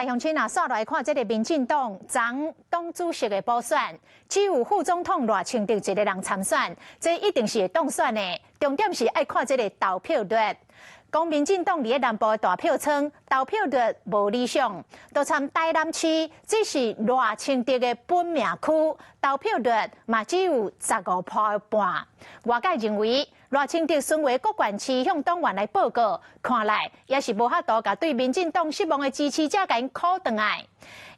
來鄉親啊，煞來看這个民進黨總黨主席的補選，只有副總統賴清德一个人參選，這一定是會當選的。重點是愛看這个投票率。講民進黨佇咧南部的大票倉投票率無理想，就參台南市，這是賴清德的本命區，投票率嘛只有15趴半。外界認為賴清德巡迴各縣市向黨員來報告，看來也是無法度共對民進黨失望的支持者共𪜶箍轉來。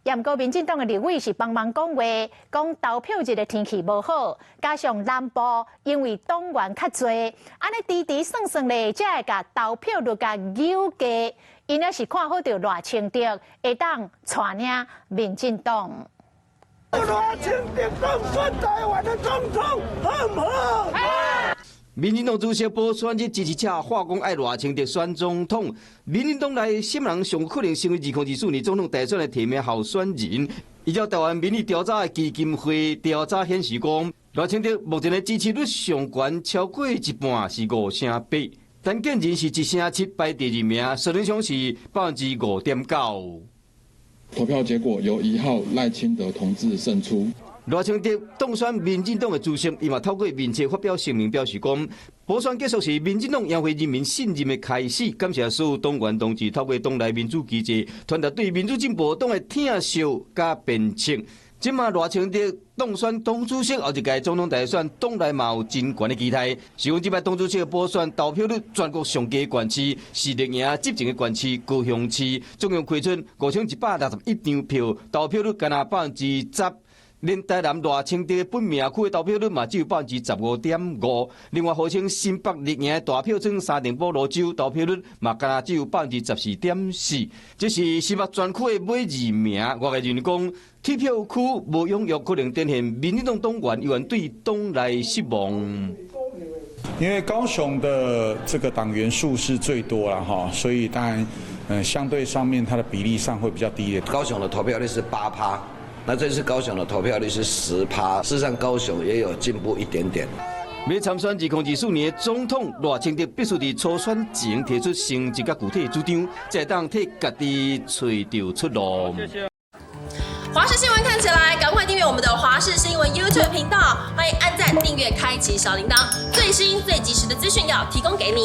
也毋過民進黨的立委是幫忙講話，講投票日的天氣無好，加上南部因為黨員較濟，按呢遲遲算算咧，才會共投票率共扭低。𪜶也是看好著賴清德會當帶領民進黨。賴清德當選台灣的總統，好毋好？民進黨主席補選日支持者喊講愛賴清德選總統，民進黨內啥人上可能成為2024年總統大選的提名候選人？依照台灣民意調查的基金會調查顯示，講賴清德目前的支持率上懸超過一半，是5成8，陳建仁是1成7排第二名，蘇貞昌是5.9%。投票結果由1號賴清德同志勝出。賴清德當選民進黨的主席，伊嘛透過面冊發表聲明，表示講，補選結束是民進黨贏回人民信任的開始，感謝所有黨員同志透過黨內民主機制，傳達對民主進步黨的疼惜佮鞭策。這馬賴清德當選黨主席，後一屆總統大選，黨內嘛有真懸的期待。是講這擺黨主席的補選投票率全國上低縣市是綠營執政的縣市高雄市，總共開出5161張票，投票率干焦10%。連台南賴清德本命區的投票率嘛只有15.5%，另外號稱新北綠營的大票倉三重埔蘆洲投票率嘛干焦只有14.4%，這是新北全區的尾二名。外界認為講，鐵票區無踴躍，可能展現民進黨黨員猶原對黨內失望。因為高雄的這個黨員數是最多了哈，所以當然，相對上面它的比例上會比較低一點。高雄的投票率是8趴。那這次高雄的投票率是10趴，事實上高雄也有進步一點點。欲參選2024年的總統賴清德必須佇初選前提出成績佮具體主張，才會當替家己揣著出路。華視新聞看起來，趕快訂閱我們的華視新聞 YouTube 頻道，歡迎按讚、訂閱、開啟小鈴鐺，最新最及時的資訊要提供給你。